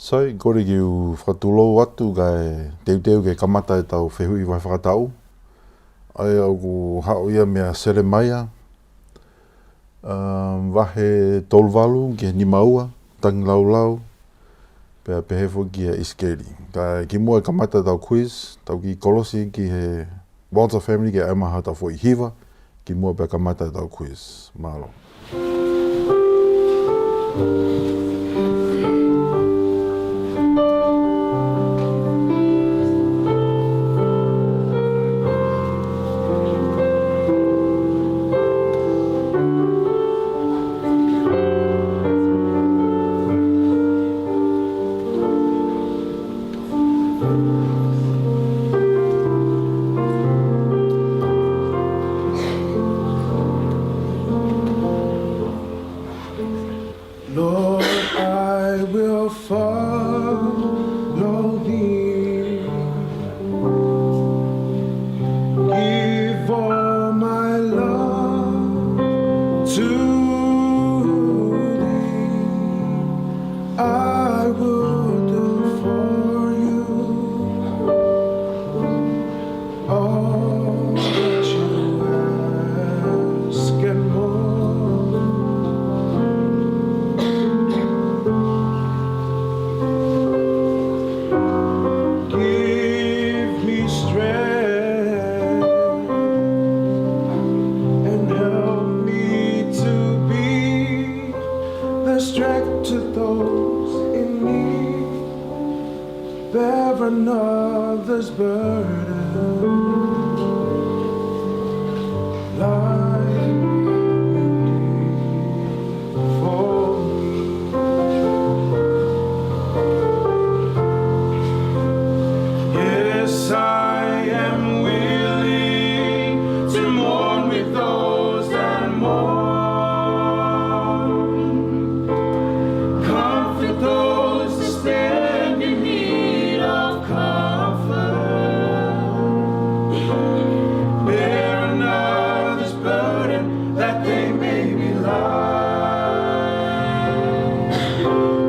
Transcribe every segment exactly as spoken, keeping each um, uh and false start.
Sai, kole ke u fakatulou atu kae teuteu ke kamata ʻetau fehuʻi vahe fakataʻu. ʻA ia ʻoku haʻu ia meia Selemaia, um, vahe tolu valu ki he nima ua, Tangilāulau, pea pehē foki kia ʻIsikeli. Kae kimuʻa e kamata ʻetau quiz, tau kiʻi kolosi ki he Walter Family ke ʻai mai haʻatau foʻi hiva, kimuʻa pea kamata ʻetau quiz. Mālō. Lord, I will follow thee. Give all my love to thee. I will do for you all that you ask and more. Give me strength and help me to be the strength to those in need. Bear another's burden like you did for me. Yes, I am willing to mourn with those that mourn. Comfort those that stand in need of comfort. Bear another's burden that they may be light.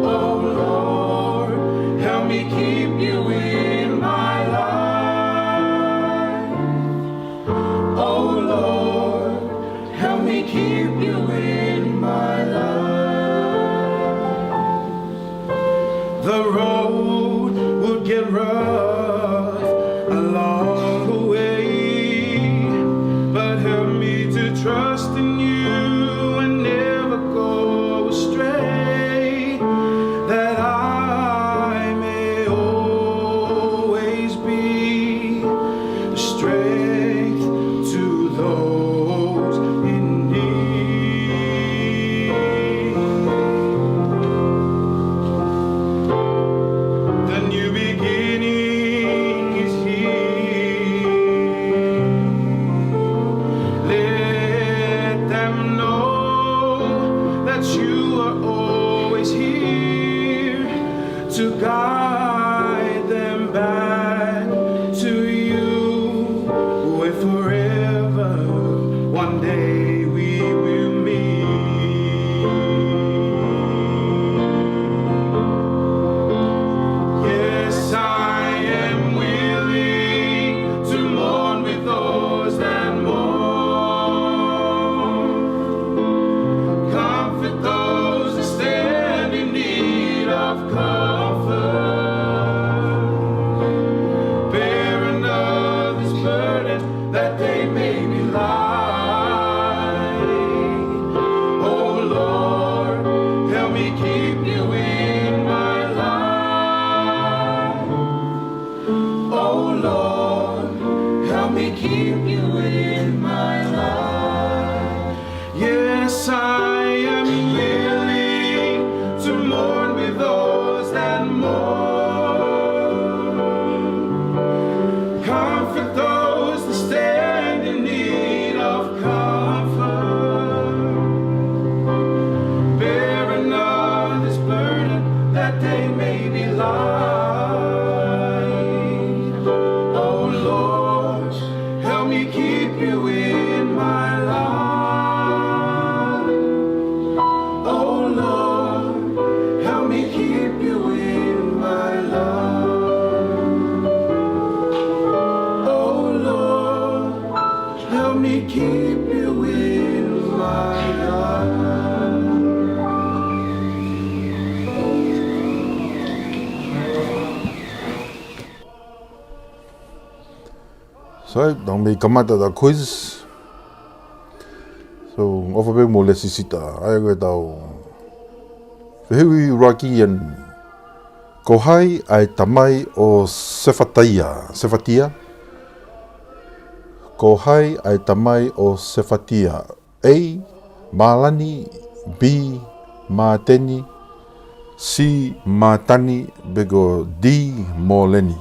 Oh Lord, help me keep you in my life. Oh Lord, help me keep you in my life. The road would get rough along the way, but help me to trust in you and never go astray, that I may always be the strength to those in need. The new beginning is here. Let them know that you are always here to guide them back to you, where forever one day we will meet. Yes, I am willing to mourn with those that mourn. Comfort those that stand in need of comfort. Sai, tau mei kamata ʻetau quiz. So, ʻofa pē mo lesisita, ʻa ia ko ʻetau fehuʻi ʻuluaki eni. Ko hai ʻa e tamai ʻo Sefataia, Sefatia? Ko hai ʻa e tamai ʻo Sefatia? A, Mālani, B, Māteni, C, Mātani, pe ko D, Moleni.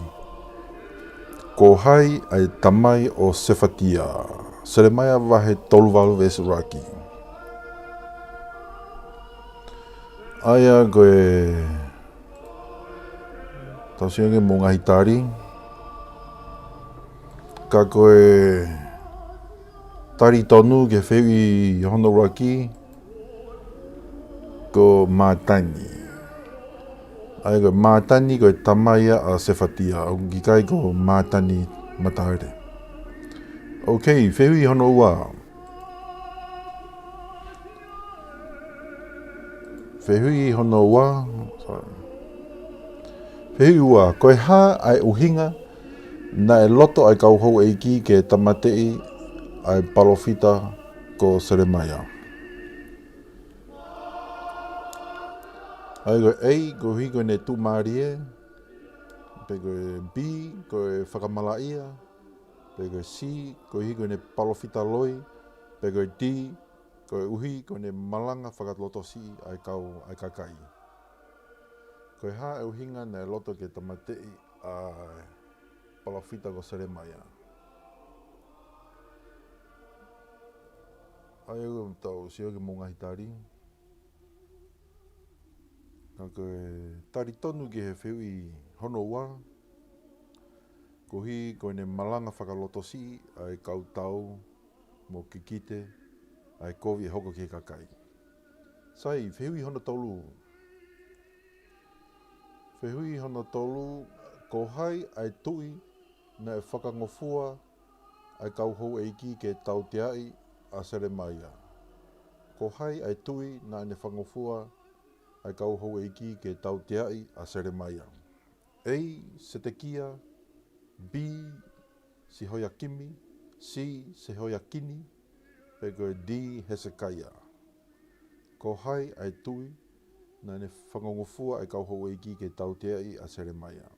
Ko hai ʻa e tamai ʻo Sefatia? Selemaia vahe tolu valu veesi ʻuluaki. ʻA ia ko e Tau sio ange mo e ngaahi tali. Ka ko e tali tonu ki he fehuʻi hono ʻuluaki, ko Mātani. ʻA ia ko Mātani ko e tamai ia ʻa Sefatia, ʻoku ʻikai ko Mātani Mataele. Ok, fehuʻi hono ua. Fehuʻi hono ua. Fehuʻi ua, ko e hā ʻa e ʻuhinga naʻe loto ʻa e kau houʻeiki ke tāmateʻi ʻa e palōfita ko Selemaia? ʻA ia ko e A, koeʻuhi ko ʻene tuʻumālie, pe ko e B, ko e fakamalaʻia, pe ko e C, koeʻuhi ko ʻene palōfita loi, pe ko e D, koeʻuhi ko ʻene malanga fakalotosiʻi ʻa e kau, ʻa e kakai. Ko e hā e ʻuhinga naʻe loto ke tāmateʻi ʻa e palōfita ko Selemaia? ʻA ia ʻoku tau sio ki he ngaahi tali. Ka ko e tali tonu ki he fehuʻi hono ua, koeʻuhi ko ʻene malanga fakalotosiʻi ʻa e kau tau mo kikite ʻa e kovi ʻe hoko ki he kakai. Sai, fehuʻi hono tolu. Fehuʻi hono tolu, ko hai ʻa e tuʻi naʻe fakangofua ʻa e kau houʻeiki ke tauteaʻi ʻa Selemaia? Ko hai ʻa e tuʻi naʻa ne fakangofua ʻa e kau houʻeiki ke tauteaʻi ʻa Selemaia? A, Setekia, B, Sihoiakimi, C, Sihoiakini, pe ko e D, Hesekaia. Ko hai ʻa e tuʻi naʻa ne fakangofua ʻa e kau houʻeiki ke tauteaʻi ʻa Selemaia?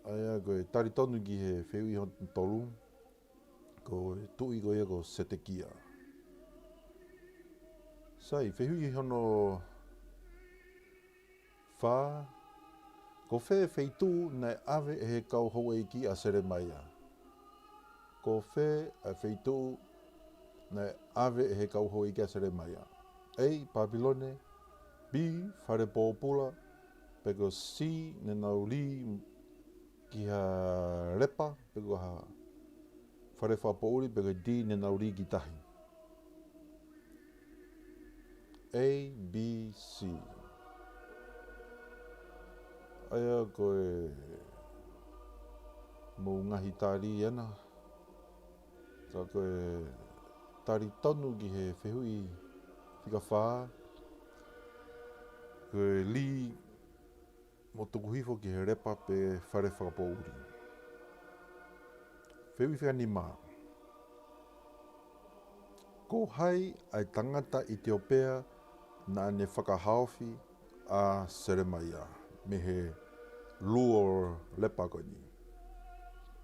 ʻA ia ko e tali tonu ki he fehuʻi hono tolu, ko e tuʻi ko ia ko Setekia. Sai, fehuʻi hono fā, ko fē feituʻu naʻe ʻave ʻe he kau houʻeiki ʻa Selemaia? Ko fē ʻa e feituʻu naʻe ʻave ʻe he kau houʻeiki ʻa Selemaia? A, Papilone, B, fale pōpula, pe ko C, ne nau lī ki ha lepa, pe ko ha fale fakapoʻuli, pe ko D, ne nau lī ki tahi. A, B, C. ʻA ia ko e mo e ngaahi tali ena. Ka ko e tali tonu ki he fehuʻi fika fā, ko e lī mo tuku hifo ki he lepa pe fale fakapoʻuli. Fehuʻi fika nima. Ko hai ʻa e tangata ʻItiopea naʻa ne fakahaofi ʻa Selemaia mei he lū ʻo e lepa ko eni?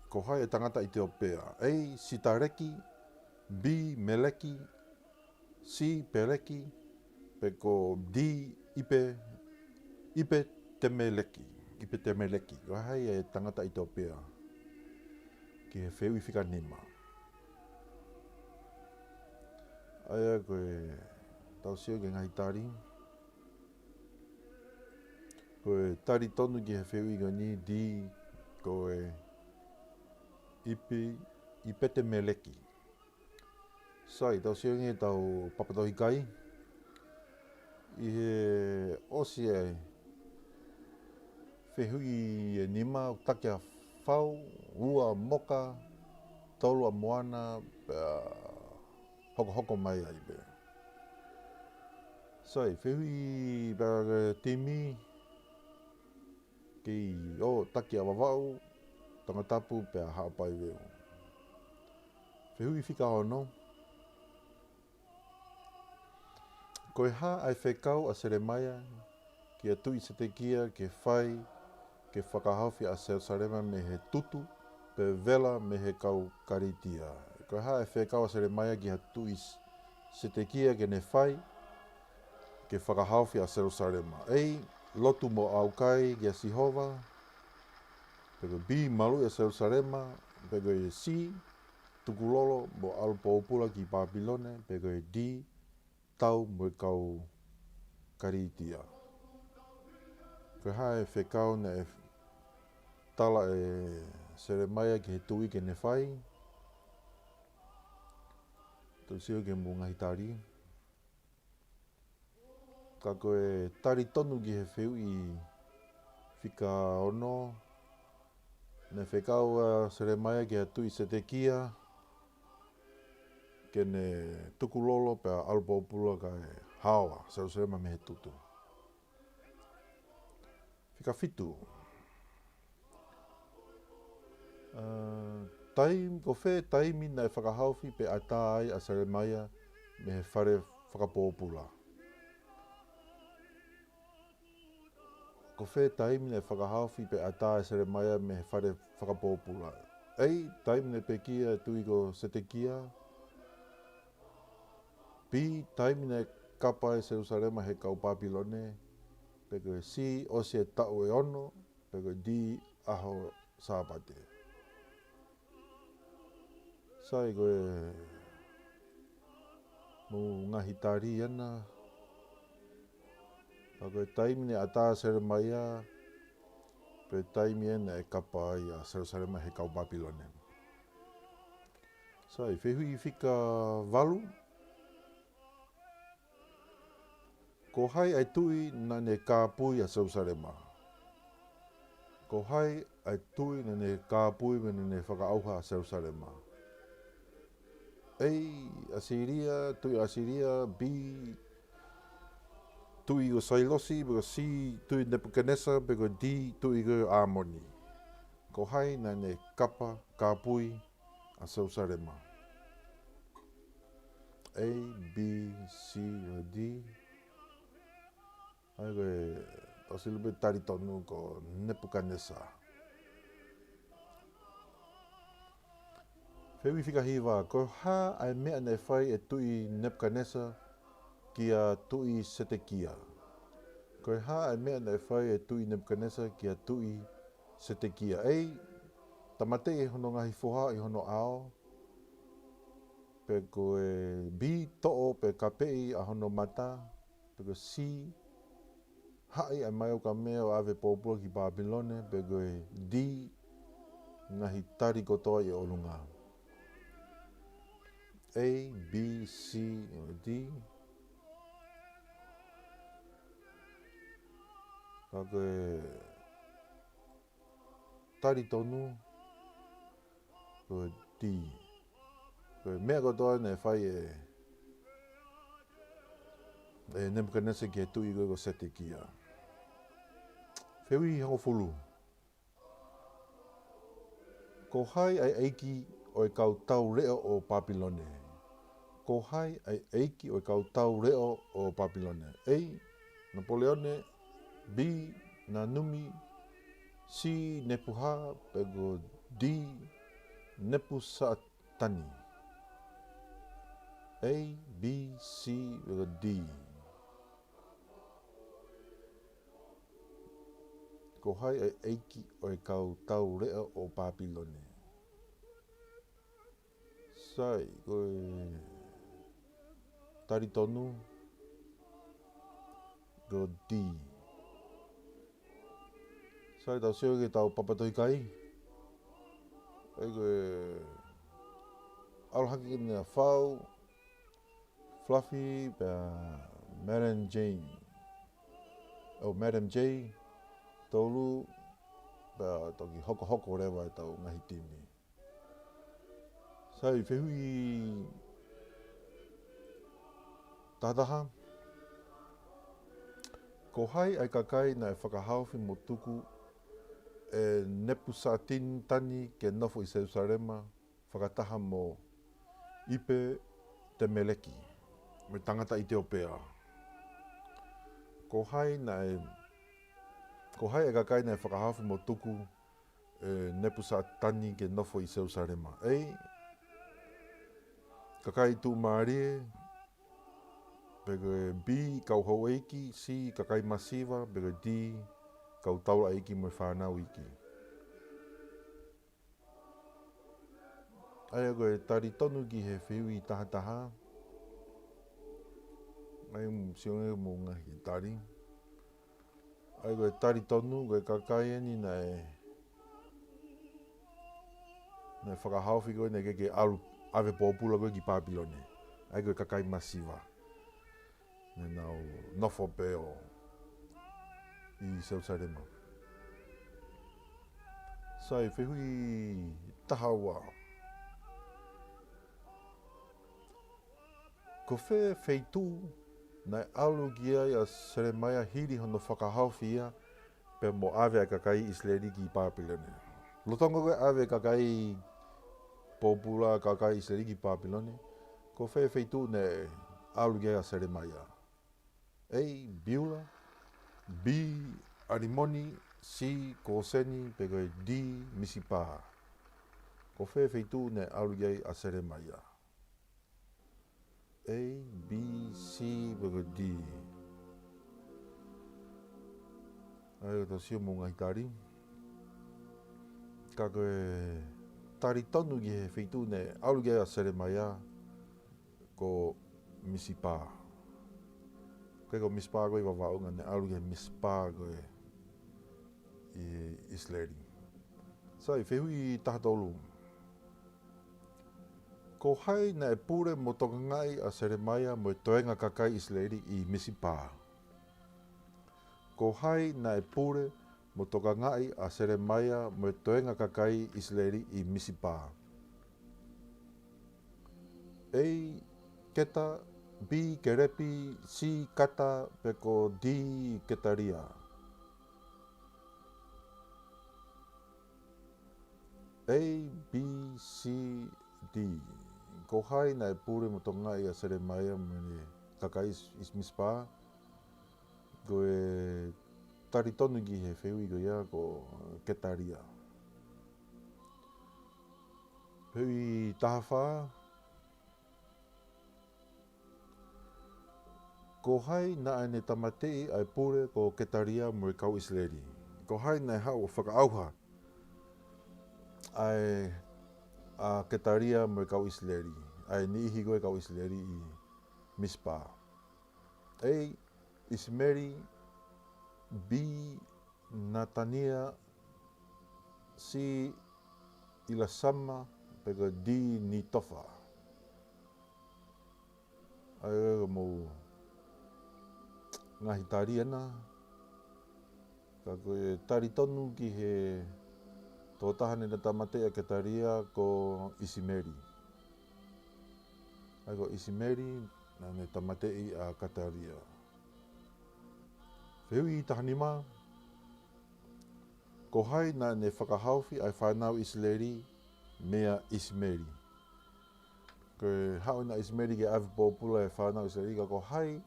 Ko hai ʻa e tangata ʻItiopea? A, Sitaleki, B, Meleki, C, Peleki, pe ko D, ʻIpe, ʻIpetemeleki, ʻIpetemeleki. Ko hai ʻa e tangata ʻItiopea? Ki he fehuʻi fika nima. ʻA ia ko e tau sio ki he ngaahi tali. Ko e tali tonu ki he fehuʻi ko eni, D, ko e ʻIpe, ʻIpetemeleki. Sai, tau sio ange ʻetau papa tauhi kai. ʻI he ʻosi ʻa e fehuʻi ʻe nima, ʻoku taki ʻa Fau, ua ʻa Moka, tolu ʻa Moana, pea hokohoko mai ai pē. Sai, fehuʻi pea ko e timi, kei ʻo taki ʻa Vavaʻu, Tongatapu pea Haʻapai Veu. Fehuʻi fika ono. Ko e hā ʻa e fekau ʻa Selemaia kia Tuʻi Setekia ke fai ke fakahaofi ʻa Selusalema mei he tutu, pe vela mei he kau Kalitia? Ko e hā ʻa e fekau ʻa Selemaia kia Tuʻi Setekia ke ne fai ke fakahaofi ʻa Selusalema? A, lotu mo ʻaukai kia Sihova, pe ko e B, maluʻi ʻa Selusalema, pe ko e C, tukulolo mo ʻalu pōpula ki Papilone, pe ko e D, tau mo e kau Kalitia? Ko e hā e fekau naʻe tala ʻe Selemaia ki he tuʻi ke ne fai? Tau sio ki he mo ngaahi tali. Ka ko e tali tonu ki he fehuʻi fika ono, naʻe fekau ʻa Selemaia kia Tuʻi Setekia ke ne tukulolo pea ʻalu pōpula kae hao ʻa Selusalema mei he tutu. Fika fitu. Ā, taim-, ko fē taimi naʻe fakahaofi pe ʻatā ai ʻa Selemaia mei he fale fakapōpula? Ko fē taimi naʻe fakahaofi pe ʻatā ai ʻa Selemaia mei he fale fakapōpula? A, taimi naʻe pekia e tuʻi ko Setekia. B, taimi naʻe kapa ai Selusalema he kau Papilone. Pe ko e C, ʻosi e taʻu ʻe ono. Pe ko e D, ʻaho Sāpate. Sai, ko e mo ngaahi tali ʻana. Ka ko e taimi naʻe ʻatā ʻa Selemaia, pe taimi ʻena ʻe kapa ai ʻa Selusalema he kau Papilone. Sai, fehuʻi fika valu. Ko hai ʻa e tuʻi naʻa ne kāpui ʻa Selusalema? Ko hai ʻa e tuʻi naʻa ne kāpui mo naʻa ne fakaʻauha ʻa Selusalema? A, ʻAsilia, tuʻi ʻAsilia. B, tuʻi ko Sailosi, pe ko C, tuʻi Nepukanesa, pe ko D, tuʻi ko ʻAmoni. Ko hai naʻa ne kapa, kāpui ʻa Selusalema? A, B, C, ʻo D. ʻA ia ko e ʻosi lupe tali tonu ko Nepukanesa. Fehuʻi fika hiva, ko e hā ʻa e meʻa naʻe fai ʻe Tuʻi Nepukanesa kia Tuʻi Setekia? Ko e hā ʻa e meʻa naʻe fai ʻe Tuʻi Nepukanesa kia Tuʻi Setekia? A, tāmateʻi hono ngaahi foha ʻi hono ʻao. Pe ko e B, toʻo pe kapeʻi ʻa hono mata. Pe ko e C, haʻi ʻa e maiokamea ʻo ʻave pōpula ki Papilone. Pe ko e D, ngaahi tali kotoa ʻi ʻolunga. A, B, C, ʻo D. Ka ko e tali tonu ko e D. Ko e meʻa kotoa naʻe fai ʻe, ʻe Nepukanesa ki he tuʻi ko, ko Setekia. Fehuʻi hongofulu. Ko hai ʻa e ʻeiki ʻo e kau tau leʻo ʻo Papilone? Ko hai ʻa e ʻeiki ʻo e kau tau leʻo ʻo Papilone? A, Napoleone. B, Nanumi. C, Nepuha. Pe ko D, Nepusa- tani. A, B, C, pe ko D. Ko hai ʻa e ʻeiki ʻo e kau tau leʻo ʻo Papilone? Sai, ko e tali tonu ko D. Sai, tau sio ki heʻetau papa tohi kai. ʻA ia ko e ʻalu hake ki he meʻa fau, Fluffy pea Madam Jane. ʻO Madam J, tolu, pea toki hokohoko leva ʻetau ngaahi timi. Sai, fehuʻi taha taha. Ko hai ʻa e kakai naʻe fakahaofi mo tuku ʻe Nepusatinitani ke nofo ʻi Selusalema, fakataha mo ʻIpitemeleki, mo e tangata ʻItiopea. Ko hai naʻe, ko hai e kakai naʻe fakahaofi mo tuku ʻe Nepusatinitani ke nofo ʻi Selusalema? A, kakai tuʻumālie, pe ko e B, kau houʻeiki, C, kakai masiva, pe ko e D, kau taulaʻeiki mo e fānau iiki. ʻA ia ko e tali tonu ki he fehuʻi tahataha. ʻA ia sio ange mo e ngaahi tali. ʻA ia ko e tali tonu, ko e kakai eni naʻe, naʻe fakahaofi ko ē naʻe ʻikai ke ʻalu ʻave pōpula ko ē ki Pāpilone. ʻA ia ko e kakai masiva. Naʻa nau nofo pē ʻo ʻi Selusalema. Sai, fehuʻi taha ua. Ko fē feituʻu naʻe ʻalu ki ai ʻa Selemaia hili hono fakahaofi ia pea mo ʻave ʻa e kakai ʻIsileli ki Pāpilone? Lolotonga ko e ʻave kakai pōpula, kakai ʻIsileli ki Pāpilone, ko fē feituʻu naʻe ʻalu ki ai ʻa Selemaia? A, Biula, B, ʻAlimoni, C, Koseni, pe ko e D, Misipa. Ko fē feituʻu naʻe ʻalu ki ai ʻa Selemaia? A, B, C, pe ko e D. ʻA ia tau sio mo e ngaahi tali. Ka ko e tali tonu ki he feituʻu naʻe ʻalu ki ai ʻa Selemaia, ko Misipa. Ko e, ko Misipa ko ē ʻi Vavaʻu, naʻa ne ʻalu ki Misipa ko ē ʻi ʻIsileli. Sai, fehuʻi taha tolu. Ko hai naʻe pule mo tokangaʻi ʻa Selemaia mo e toenga kakai ʻIsileli ʻi Misipa? Ko hai naʻe pule mo tokangaʻi ʻa Selemaia mo e toenga kakai ʻIsileli ʻi Misipa? A, Keta, B, Kelepi, C, Kata, pe ko D, Ketalia? A, B, C, D. Ko hai naʻe pule mo tokangaʻi ʻa Selemaia mo e kakai ʻi, ʻi Misipa? Ko e tali tonu ki he fehuʻi ko ia ko Ketalia. Fehuʻi taha fā. Ko hai naʻa ne tāmateʻi ʻa e pule ko Ketalia mo e kau ʻIsileli? Ko hai naʻe haʻu ʻo fakaʻauha ʻa e, ʻa Ketalia mo e kau ʻIsileli, ʻa e niʻihi ko ē kau ʻIsileli ʻi Misipa? A, ʻIsimeli, B, Natania, C, ʻIlasama, pe ko D, Nitofa? ʻA ia ko e mo e ngaahi tali ena. Ka ko e tali tonu ki he tokotaha naʻa ne tāmateʻi ʻa Ketalia ko ʻIsimeli. ʻA ia ko ʻIsimeli naʻa ne tāmateʻi ʻa Ketalia. Fehuʻi taha nima. Ko hai naʻa ne fakahaofi ʻa e fānau ʻIsileli meia ʻIsimeli? Ko e haʻu ʻa ʻIsimeli ke ʻave pōpula e fānau ʻIsileli, ka ko hai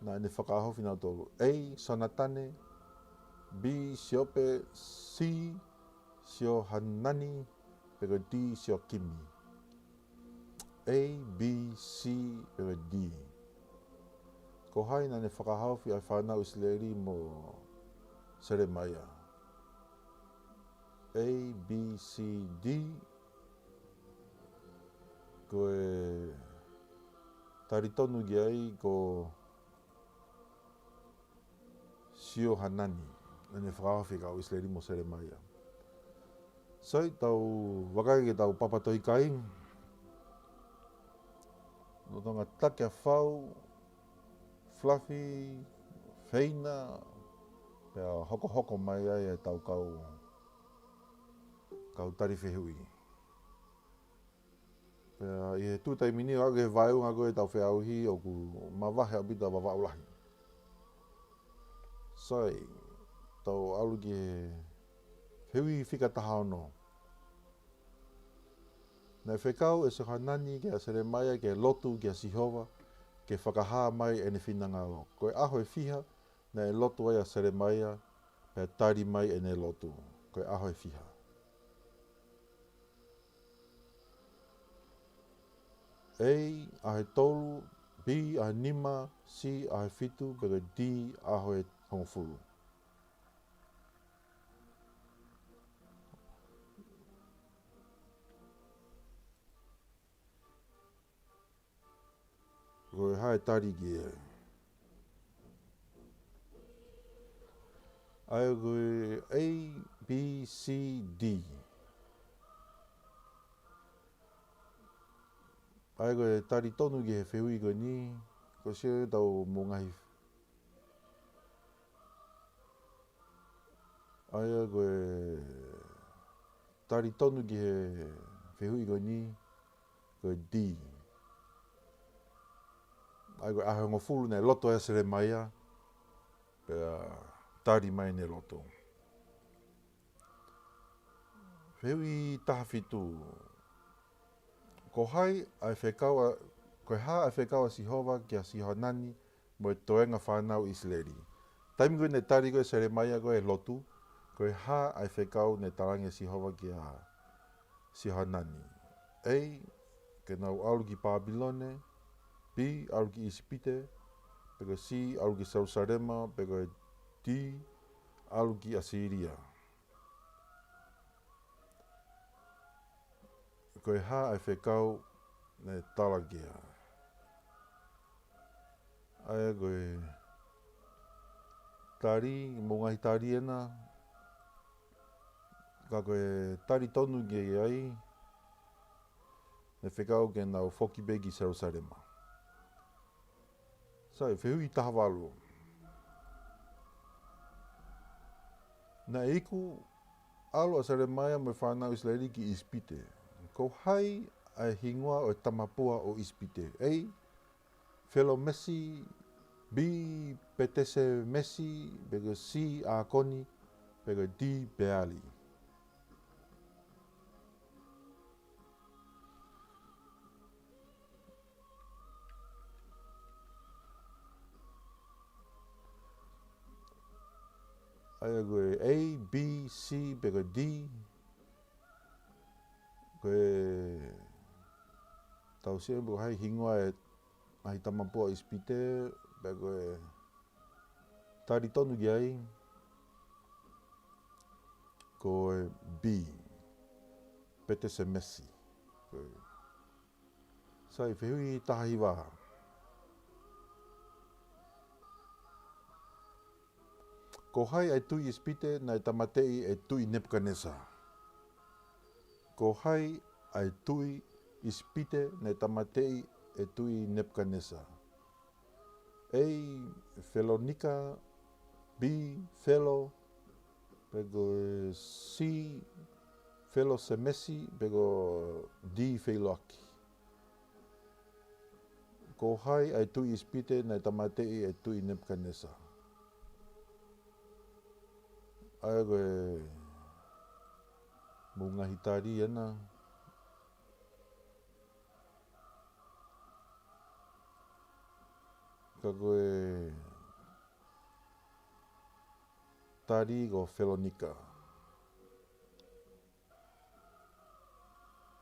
naʻa ne fakahaofi nautolu? A, Sonatane, B, Siope, C, Siohanani, pe ko D, Sioakimi? A, B, C, pe ko D? Ko hai naʻa ne fakahaofi ʻa e fānau ʻIsileli mo Selemaia? A, B, C, D. Ko e tali tonu ki ai ko Siohanani, naʻa ne fakahaofi e kau ʻIsileli mo Selemaia. Sai, tau vakai ki heʻetau papa tohi kai. Lolotonga taki ʻa Fau, Fluffy, Feina, pea hokohoko mai ai ʻetau kau, kau tali fehuʻi. Pea ʻi he tuʻu taimi ni ʻo aʻu ki he vaeua ko ē ʻetau feʻauhi ʻoku mavahe ʻaupito ʻa Vavaʻu lahi. Sai, tau ʻalu ki he Fehuʻi fika taha ono. Naʻe fekau ʻe Siohanani kia Selemaia ke lotu kia Sihova, ke fakahā mai ʻene finangalo. Ko e ʻaho ʻe fiha naʻe lotu ai ʻa Selemaia, pea tali mai ʻene lotu. Ko e ʻaho ʻe fiha. A, ʻaho ʻe tolu, B, ʻaho ʻe nima, C, ʻaho ʻe fitu, pea ko e D, ʻaho ʻe hongofulu. Ko e hā e tali ki ai? ʻA ia ko e A, B, C, D. ʻA ia ko e tali tonu ki he fehuʻi ko eni, ko e sio ʻetau mo e ngaahi. ʻA ia ko e tali tonu ki he fehuʻi ko eni, ko e D. ʻA ia ko e ʻaho ʻe hongofulu naʻe lotu ai ʻa Selemaia, pea tali mai ʻene lotu. Fehuʻi taha fitu. Ko hai ʻa e fekau ʻa, ko e hā ʻa e fekau ʻa Sihova kia Siohanani mo e toenga fānau ʻIsileli? Taimi ko ē naʻe tali ko ē ʻe Selemaia ko ē e lotu, ko e hā ʻa e fekau naʻe talaange ʻe Sihova kia Siohanani? A, ke nau ʻalu ki Pāpilone, B, ʻalu ki ʻIsipite, pea ko e C, ʻalu ki Selusalema, pea ko e D, ʻalu ki ʻAsīlia. Ko e hā ʻa e fekau naʻe tala ki ai? ʻA ia ko e tali, mo e ngaahi tali ena, ka ko e tali tonu ki ai, naʻe fekau ke nau foki pē ki Selusalema. Sai, fehuʻi taha valu. Naʻe iku ʻalu ʻa Selemaia mo e fānau ʻIsileli ki ʻIsipite. Ko hai ʻa e hingoa ʻo e tamapua ʻo ʻIsipite? A, Felomesi, B, Petesemesi, pea ko e C, ʻĀkoni, pea ko e D, Peali. ʻA ia ko e A, B, C, pea ko e D. Ko e tau sio pe ko hai hingoa e ngaahi tamapua ʻIsipite, pea ko e tali tonu ki ai, ko e B, Petesemesi. Ko e Sai, fehuʻi taha hiva. Ko hai ʻa e tuʻi ʻIsipite naʻe tāmateʻi ʻe Tuʻi Nepukanesa? Ko hai ʻa e tuʻi ʻIsipite naʻe tāmateʻi ʻe Tuʻi Nepukanesa? A, Felonika, B, Felo, pea ko e C, Felosemesi, pea ko e D, Feiloaki. Ko hai ʻa e tuʻi ʻIsipite naʻe tāmateʻi ʻe Tuʻi Nepukanesa? ʻA ia ko e mo e ngaahi tali ena. Ka ko e tali ko Felonika.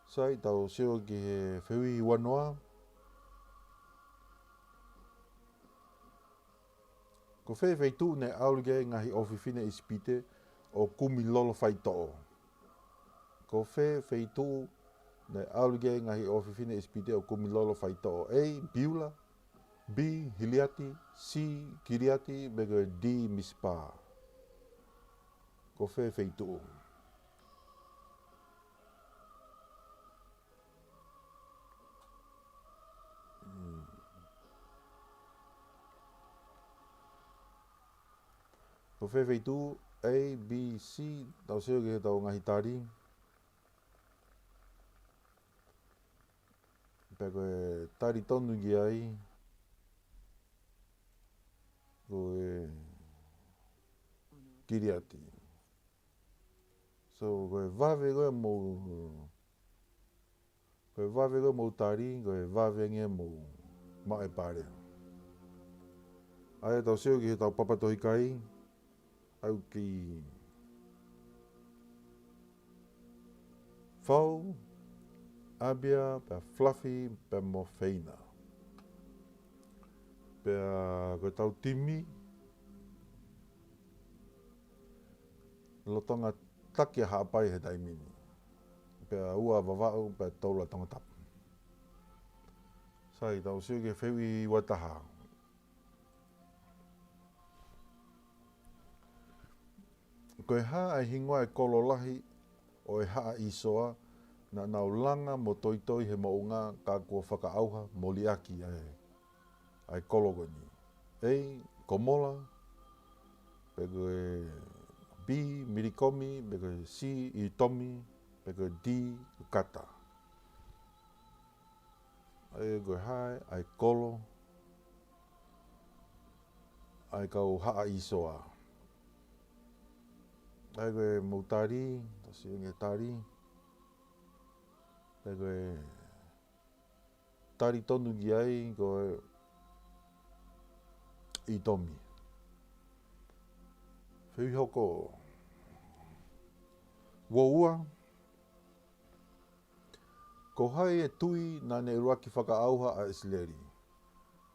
Sai, tau sio ki he fehuʻi uanoa. Ko fē feituʻu naʻe ʻalu ki ai e ngaahi ʻofefine ʻIsipite ʻo kumi lolo faitoʻo? Ko fē feituʻu naʻe ʻalu ki ai e ngaahi ʻofefine ʻIsipite ʻo kumi lolo faitoʻo? A, Biula, B, Hiliati, C, Kiliati, pea ko e D, Misipa. Ko fē feituʻu? Mm. Ko fē feituʻu? A, B, C, tau sio ki heʻetau ngaahi tali. Pea ko e tali tonu ki ai, ko e Kiliati. Tau ko e vave ko e mou, ko e vave ko e mou tali, ko e vave ange mou maʻu e pale. ʻA ia tau sio ki he tau papa tohi kai, ʻoku kei Fau, Abia, pea Fluffy, pea mo Feina. Pea ko e tau timi, lolotonga taki ʻa Haʻapai he taimi ni. Pea ua ʻa Vavaʻu, pea tolu ʻa Tongatapu. Sai, tau sio ki he fehuʻi ua taha. Ko e hā ʻa e hingoa e kolo lahi ʻo e Haʻa ʻĪsoa naʻa nau langa mo toitoi he moʻunga ka kuo fakaʻauha mo liʻaki ʻa e, ʻa e kolo ko eni? A, Komola, pe ko e B, Milikomi, pe ko e C, ʻItomi, pe ko e D, Kata. ʻA ia ko e hā ʻa e kolo ʻa e kau Haʻa ʻĪsoa? ʻA ia ko e mou tali, tau sio ki he tali. ʻA ia ko e tali tonu ki ai ko e ʻItomi. Fehuʻi hoko ua ua. Ko hai e tuʻi naʻa ne ʻuluaki fakaʻauha ʻa ʻIsileli?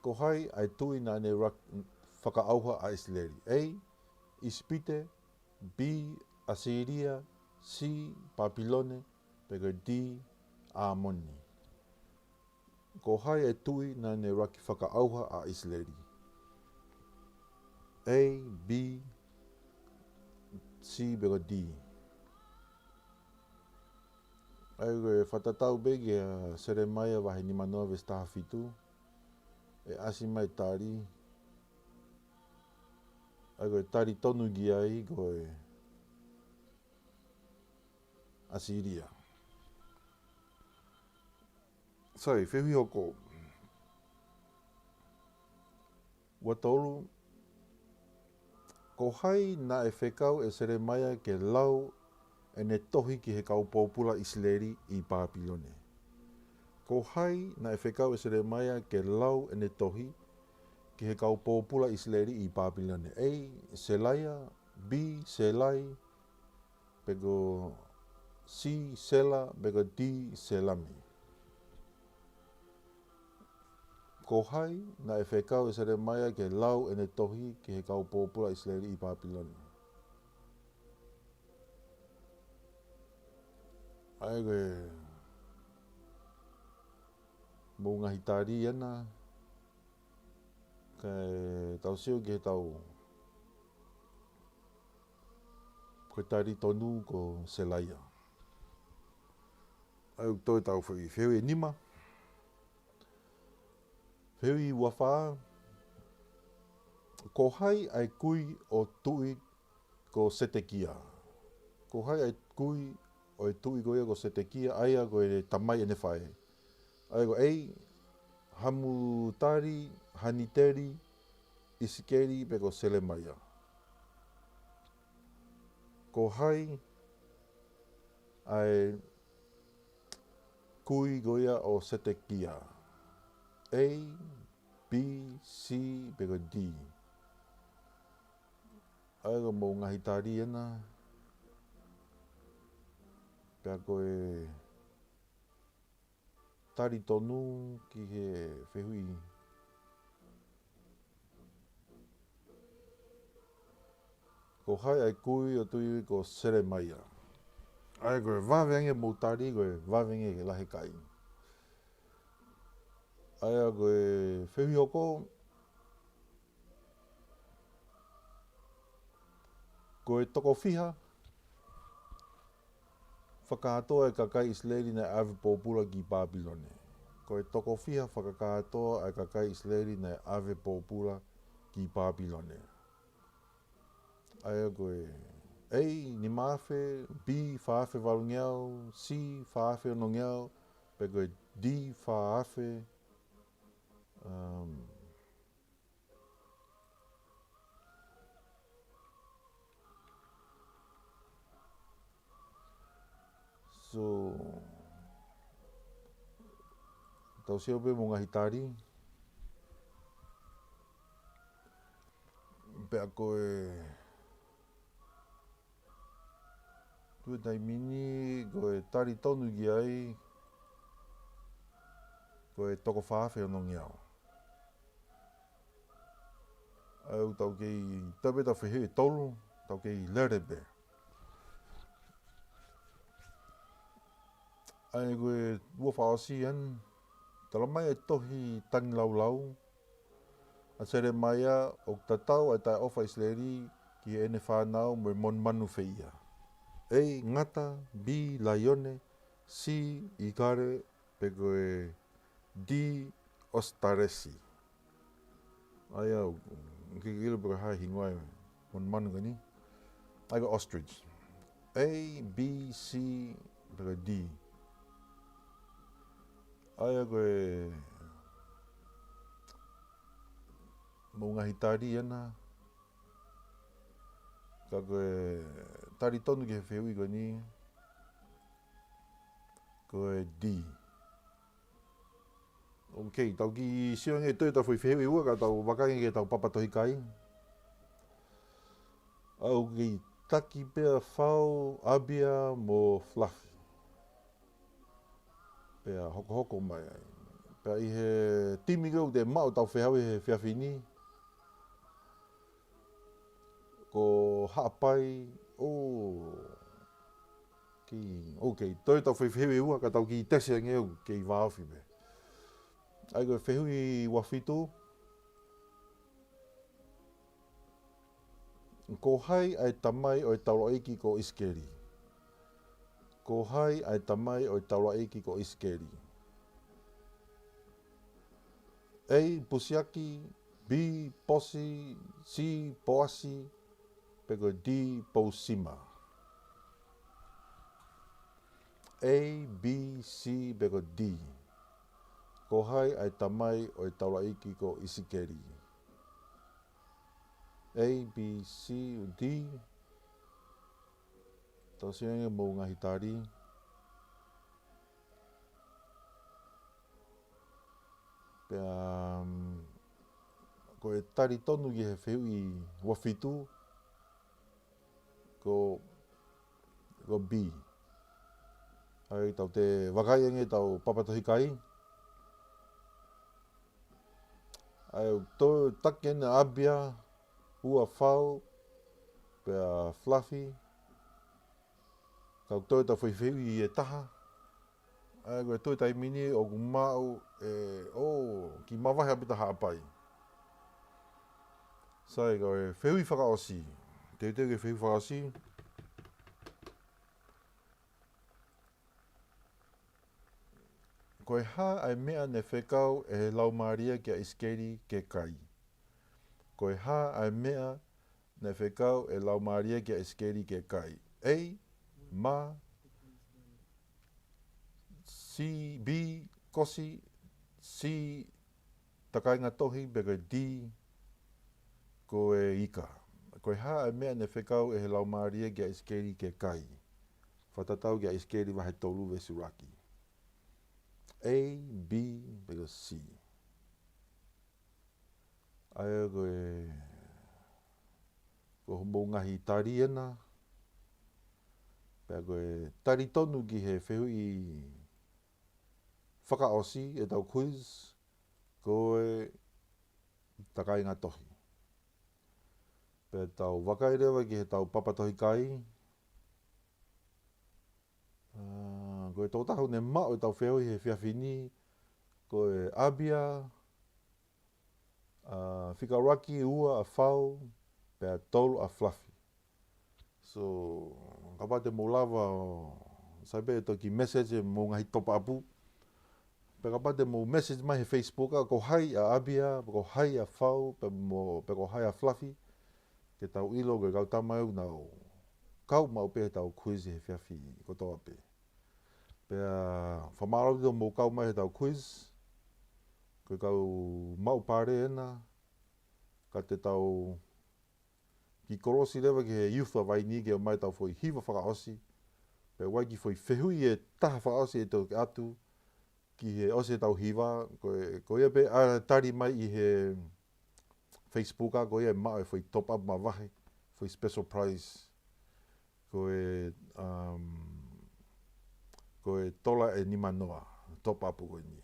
Ko hai ʻa e tuʻi naʻa ne ʻuluaki fakaʻauha ʻa ʻIsileli? A, ʻIsipite, B, ʻAsīlia, C, Pāpilone, pe ko e D, ʻĀmoni. Ko hai e tuʻi naʻa ne ʻuluaki fakaʻauha ʻa ʻIsileli? A, B, C, pe ko e D. ʻA ia ko e fakatatau pē kia Selemaia vahe nimanoa veesi taha fitu, ʻe ʻasi mai tali, ʻa ia ko e tali tonu ki ai ko e ʻAsīlia. Sai, fehuʻi hoko ua tolu. Ko hai naʻe fekau ʻe Selemaia ke lau ʻene tohi ki he kau pōpula ʻIsileli ʻi Pāpilone? Ko hai naʻe fekau ʻe Selemaia ke lau ʻene tohi ki he kau pōpula ʻIsileli ʻi Pāpilone? A, Selaia, B, Selai, pe ko C, Sela, pe ko D, Selami. Ko hai naʻe fekau ʻe Selemaia ke lau ʻene tohi ki he kau pōpula ʻIsileli ʻi Pāpilone? ʻA ia ko e mou ngaahi tali ʻena, kae tau sio ki he tau, ko e tali tonu ko Selaia. ʻA ia ʻoku toe tau fehuʻi, fehuʻi ʻe nima. Fehuʻi ua fā. Ko hai ʻa e kui ʻo e tuʻi ko Setekia? Ko hai ʻa e kui ʻo e tuʻi ko ia ko Setekia, ʻa ia ko e tamai ʻene faʻē? ʻA ia ko e A, Hamutali, Haniteli, ʻIsikeli, pe ko Selemaia. Ko hai ʻa e kui ko ia ʻo Setekia? A, B, C, pe ko D? ʻA ia ko e mou ngaahi tali ʻena, pea ko e tali tonu ki he fehuʻi, ko hai ʻa e kui ʻo e tuʻi ko Selemaia? ʻA ia ko e vave ange mou tali, ko e vave ange ke lahi e kai. ʻA ia ko e fehuʻi hoko, ko e toko fiha fakakātoa e kakai ʻIsileli naʻe ʻave pōpula ki Pāpilone? Ko e toko fiha fakakātoa e kakai ʻIsileli naʻe ʻave pōpula ki Pāpilone? ʻA ia ko e A, nima afe, B, fā afe valungeau, C, fā afe onongeau, pe ko e D, fā afe, um, Tau sio pē mo e ngaahi tali. Pea ko e tuʻu taimi ni, ko e tali tonu ki ai, ko e toko fā afe onongeau. ʻA ia ʻoku tau kei, tau pē tau fehuʻi ʻe tolu, tau kei lele pē. ʻA ia ko e ua fakaʻosi eni, talamai ʻe he tohi Tangilāulau ʻa Selemaia ʻoku tatau ʻa e taʻeʻofa ʻa ʻIsileli ki heʻene fānau mo e monumanu fē ia. A, ngata, B, laione, C, ʻikale, pe ko e D, ʻositalesi. ʻA ia, ʻikai ke ʻilo pe ko e hā e hingoa ʻo e monumanu ko eni. ʻA ia ko e ostrich. A, B, C, pe ko e D. ʻA ia ko e mou ngaahi tali ena. Ka ko e tali tonu ki he fehuʻi ko eni, ko e D. Ok, tau kiʻi sio ange ʻe toe ʻetau foʻi fehuʻi ʻe ua ka tau vakai ange ki heʻetau papa tohi kai. ʻOku kei taki pē ʻa Fau, ʻApia mo Fluffy. Pea hokohoko mai ai. Pea ʻi he timi ko ē ʻoku te maʻu ʻetau fehuʻi he efiafi ni, ko Haʻapai, ʻo kei, ok, toe ʻetau foʻi fehuʻi ʻe ua ka tau kiʻi tesi ange ʻoku kei vāofi pē. ʻA ia ko e fehuʻi ua fitu. Ko hai ʻa e tamai ʻo e taulaʻeiki ko ʻIsikeli? Ko hai ʻa e tamai ʻo e taulaʻeiki ko ʻIsikeli? A, Pusiaki, B, Posi, C, Poasi, pe ko e D, Pousima. A, B, C, pe ko e D. Ko hai ʻa e tamai ʻo e taulaʻeiki ko ʻIsikeli? A, B, C, D. Tau sio ange mou ngaahi tali. Pea, um, ko e tali tonu ki he fehuʻi ua fitu, ko, ko B. ʻA ia tau toe vakai ange ʻetau papa tohi kai. ʻA ia ʻoku toe taki ena ʻa ʻApia, ua Fau, pea Fluffy. Ka ʻoku toe ʻetau foʻi fehuʻi ʻe taha. ʻA ia ko e toe taimi ni ʻoku maʻu ʻe, ʻo, kiʻi mavahe ʻaupito Haʻapai. Sai, ko e fehuʻi fakaʻosi. Teuteu ki he fehuʻi fakaʻosi. Ko e hā ʻa e meʻa naʻe fekau ʻe he Laumālie kia ʻIsikeli ke kai? Ko e hā ʻa e meʻa naʻe fekau ʻe he Laumālie kia ʻIsikeli ke kai? A, ma, C, B, kosi, C, takainga tohi, pe ko e D, ko e ika. Ko e hā ʻa e meʻa naʻe fekau ʻe he Laumālie kia ʻIsikeli ke kai? Fakatatau kia ʻIsikeli vahe tolu veesi ʻuluaki. A, B, pe ko e C. ʻA ia ko e, ko hoʻomou ngaahi tali ena, pea ko e tali tonu ki he fehuʻi fakaʻosi ʻetau quiz, ko e takainga tohi. Pea tau vakai leva ki heʻetau papa tohi kai. ʻA, ko e tokotaha ʻoku ne maʻu ʻetau fehuʻi he efiafi ni, ko e ʻApia, ʻa, fika ʻuluaki, ua ʻa Fau, pea tolu ʻa Fluffy. So, kapau te mou lava, ʻo, sai pē ʻe toki message ʻemou ngaahi topaʻapu. Pea kapau te mou message mai he Facebook ʻa ko hai ʻa ʻApia, pe ko hai ʻa Fau, pe mo, pe ko hai ʻa Fluffy. Ke tau ʻilo ko e kau tama ʻoku nau kau maʻu pē heʻetau quiz he efiafi kotoa pē. Pea fakamālō atu hoʻomou kau mai heʻetau quiz. Ko e kau maʻu pale ena, ka te tau kiʻi kolosi leva ki he youth ʻa Vaini ke ʻomai ʻetau foʻi hiva fakaʻosi. Pea ʻoku ʻi ai e kiʻi foʻi fehuʻi ʻe taha fakaʻosi ʻe toki ʻatu. ki he ʻosi ʻetau hiva, ko e, ko ia pē, ʻa, tali mai ʻi he Facebook, ʻa, ko ia ʻe maʻu e foʻi top up mavahe, foʻi special prize. Ko e, um, ko e tola ʻe nimanoa, top up ko eni.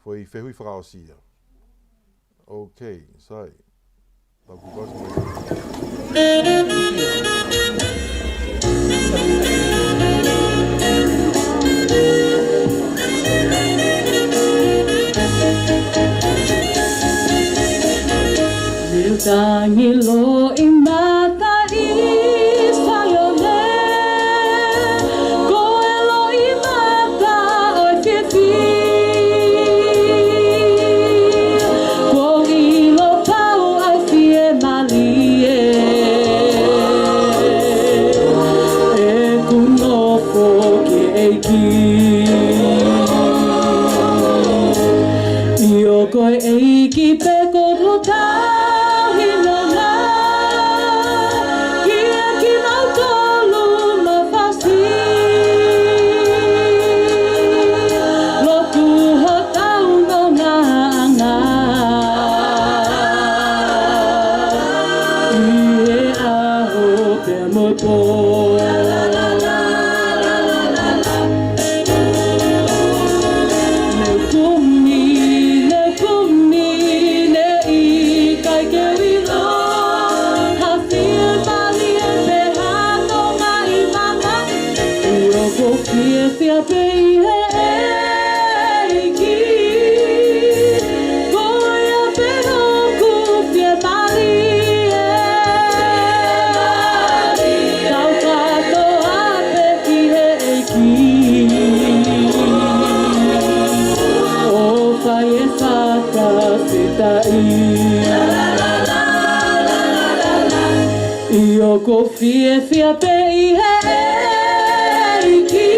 Foʻi fehuʻi fakaʻosi ia. Okay, sai. Tau kuka atu mai. Tangi loʻimata ʻi Saione, ko e loʻimata ʻo e fiefia. Kuo ʻilo pau ʻa e fiemālie ʻeku nofo ki he ʻEiki. ʻIo, ko e ʻEiki pē ko hono tauhi nonga kiate kinautolu mafasi. Lotu hotau nongaʻanga ʻi he ʻaho pea mo e pō. Neʻe kumi, neʻe kumi, neʻe ʻikai ke u ʻilo ha fiemālie pe ha nonga ʻi māmani. ʻIo, ʻoku ou fiefia pē ʻi he ʻEiki. Ko ia pē hoku fiemālie. Tau kātoa pē ki he ʻEiki ʻo fai e fakafetaʻi. ʻIo, ʻoku ou fiefia pē ʻi he ʻEiki.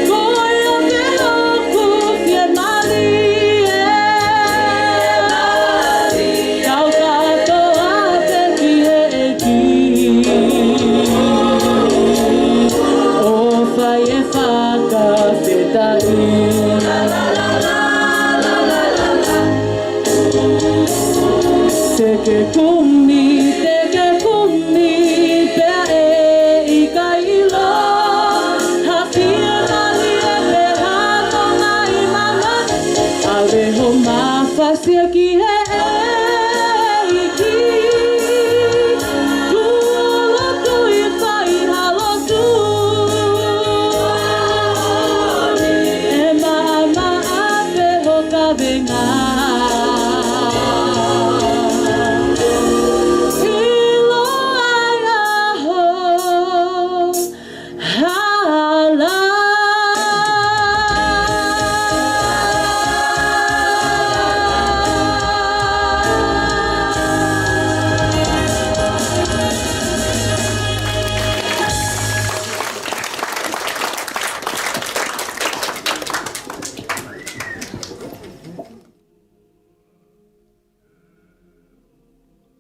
Ko ia pē hoku fiemālie. Tau kātoa pē ki he ʻEiki ʻo fai e fakafetaʻi. Te ke kumi, te ke kumi, pea ʻe ʻikai ʻilo ha fiemālie pe ha nonga ʻi māmani. ʻAve ho mafasia ki he ʻEiki. Tuʻu lotu ʻi fai ha lotu. ʻE maʻamaʻa pē ho kavenga. ʻIlo ai ʻaho hala.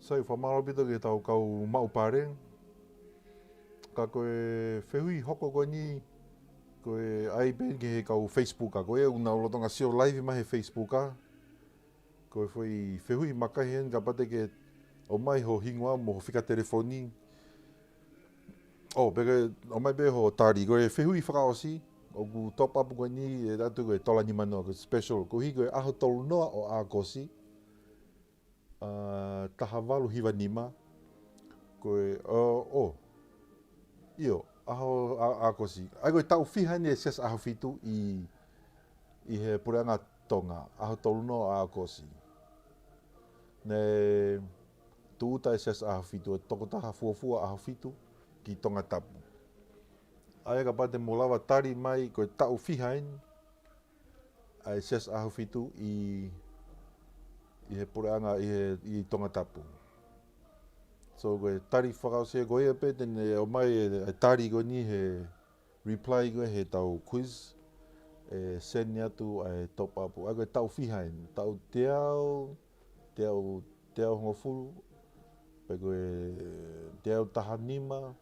Sai, fakamālō ʻaupito ki heʻetau kau maʻu pale. Ka ko e fehuʻi hoko ko eni, ko e ʻai pē ki he kau Facebook, ʻa, ko ia ʻoku nau lolotonga sio live mai he Facebook, ʻa. Ko e foʻi fehuʻi makahi eni, kapau te ke ʻomai ho hingoa mo ho fika telefoni. ʻO, pea ke ʻomai pē ho tali, ko e fehuʻi fakaʻosi, ʻoku top up ko eni, ʻe ʻatu ko e tola nimanoa, ko e special, koeʻuhi ko e ʻaho tolunoa ʻo ʻAokosi, ʻa, taha valu hiva nima, ko e, ʻo, ʻo, ʻio, ʻaho ʻa, ʻAokosi. ʻA ia ko e taʻu fiha eni e Siasi ʻAhofitu ʻi, ʻi he Puleʻanga Tonga, ʻaho tolunoa ʻo ʻAokosi. Naʻe tūʻuta e Siasi ʻAhofitu, e tokotaha fuofua ʻAhofitu ki Tongatapu. ʻA ia kapau te mou lava tali mai ko e taʻu fiha eni ʻa e Siasi ʻAhofitu ʻi, ʻi he Puleʻanga, ʻi he, ʻi Tongatapu. So ko e tali fakaʻosi ko ia pē te ne ʻomai e, e tali ko eni he reply ko ē heʻetau quiz, ʻe send atu ʻa e top up. ʻA ia ko e taʻu fiha eni, taʻu teau, teau, teau hongofulu, pe ko e teau taha nima.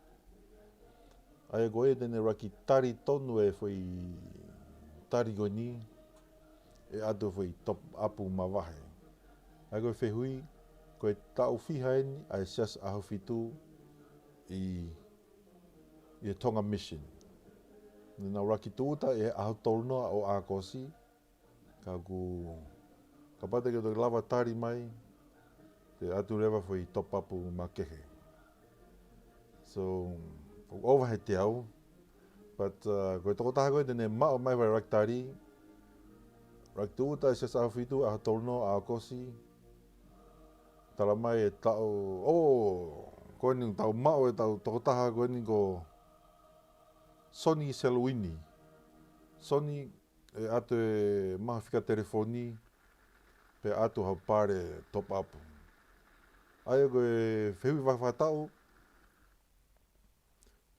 ʻA ia ko ia te ne ʻuluaki tali tonu e foʻi tali ko eni, ʻe ʻatu foʻi top up mavahe. ʻA ia ko e fehuʻi, ko e taʻu fiha eni ʻa e Siasi ʻAhofitu ʻi, ʻi he Tonga Mission. Naʻa nau laki tūʻuta ʻi he ʻaho tolu noa ʻo ʻAokosi, ka ʻoku, kapau te ke toki lava tali mai, te ʻatu leva foʻi top up makehe. So, ʻoku ʻova he teau, but, uh, ko e tokotaha ko ē te ne maʻu mai foʻi laki tali, laki tūʻuta ʻa e Siasi ʻAhofitu ʻaho tolu noa ʻAokosi, tala mai e taʻu, ʻo, ko eni tau maʻu e tau tokotaha ko eni ko Soni Seluini. Soni, ʻe ʻatu e maha fika telefoni, pea ʻatu ha pale top up. ʻA ia ko e fehuʻi fakataʻu,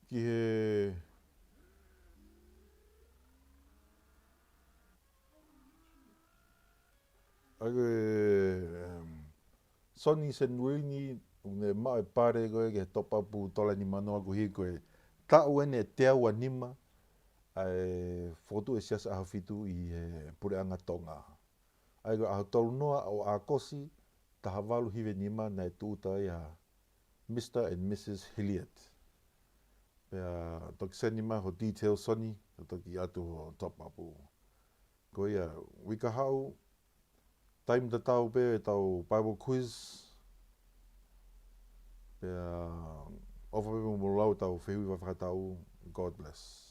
ki he, ʻa ia ko e, em, Soni Seluini, ʻoku ne maʻu e pale ko ē ki he top up tola nima noa koeʻuhi ko e taʻu eni ʻe teau ua nima ʻa e fokotuʻu e Siasi ʻAhofitu ʻi he Puleʻanga Tonga. ʻA ia ko e ʻaho tolu noa ʻo ʻAokosi, taha valu hiva nima naʻe tūʻuta ai ʻa Mister and Missus Hilliard. Pea toki send mai ho details Soni, ʻo toki ʻatu ho top up. Ko ia, uike kahaʻu, taimi tatau pē ʻetau Bible quiz. Pea ʻofa pē mo lau ʻetau fehuʻi fakataʻu. God bless.